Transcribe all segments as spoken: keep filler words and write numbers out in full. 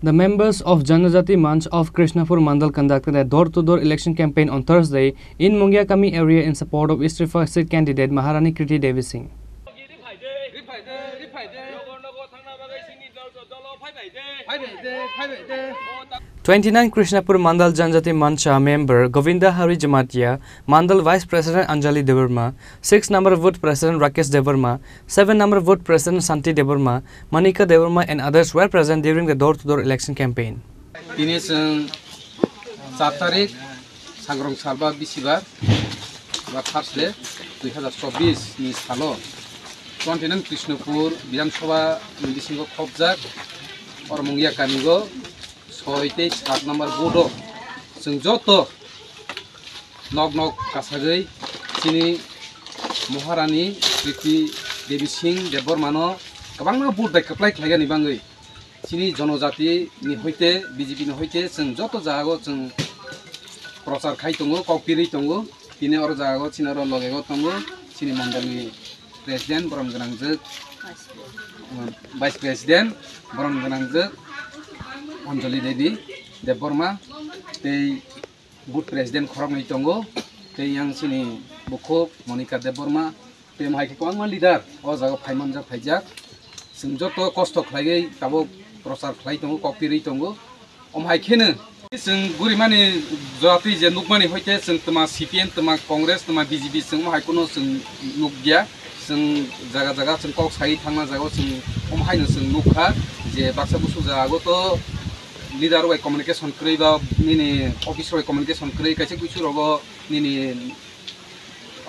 The members of Janajati Manch of Krishnapur Mandal conducted a door-to-door election campaign on Thursday in Mungiakami area in support of East River seat candidate Maharani Kriti Devi Singh. Twenty-nine Krishnapur Mandal Janjati Mancha member Govinda Hari Jamatia, Mandal Vice President Anjali Debbarma, six number Booth President Rakesh Debbarma, seven number Booth President Santi Debbarma, Manika Debbarma and others were present during the door-to-door election campaign. Tini chwng char tarik, Sangrong salba bisibar, ba Thursday, dui hazar chobbish ni salo, twenty-nine Krishnapur Bidhan Sabha ni bisingo khopjak, oro Mungia kamigo soi tei sat number booth o chwng joto nok nok kasagwi chini Maharani Kriti Devi Singh Debbarmano kwbangma booth bai kwplai khlaigani bagwi. Chini jonojati ni hoite, B J P ni hoite chwng joto jagao chwng prochar khai tongo, kok pirwi tongo. Tini oro jagao chini oro logego tongo chini mondolni president, borom gwnangjwk, vice president, borom gwnangjwk Anjali Devi Debbarma tei booth president khoroknwi tongo, tei yang chini bukhuk Monika Debbarma, tei mohai khe kwbangma leader o jaga phaimanjak, phaijak. Chwng joto kosto khlaiwi tabuk prochar khlai tongo, kok pirwi tongo. Omo hai kheno chwng gurimani jatwi je nukmani hoite chwng twma C P M, twma Congress, twma B J P chwng omo hai kheno chwng nukya. Chwng jaga jaga chwng kok sai thangna jagao chwng omo haino chwng nukha je baksa busu jagao to leader bai communication kwrwi ba nini office bai communication kwrwi kaisa kuisu rogo nini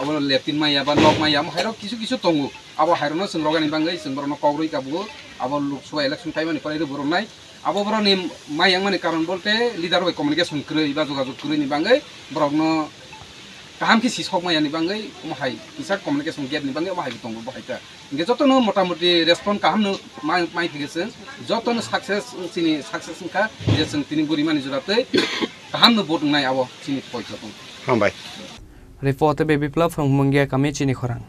abo lepin maya ba nok maya amo hairok kisu kisu tongo. Abo hairokno chwng rogani bagwi chwng borokno kok rwi tabuk. Abo Lok Sabha election time ni pore rw borok nai. Abo borokni mai yang mani karon bolte leader bai communication kwrwi ba jogajog kwrwi ni bagwi borokno kaham khe sisok maya ni bagwi omo hai kisa communication gap ni bagwi omo hai tongo bo hai ta. Hingke jotono motamoti respond kaham no mai, mai thige chwng jotono success chini success wngkha je chwng tini gurimani jora tei kaham no vote wngnai abo chini poito tong. Hambai. Report by Biplab from Mungia kami chini khorang.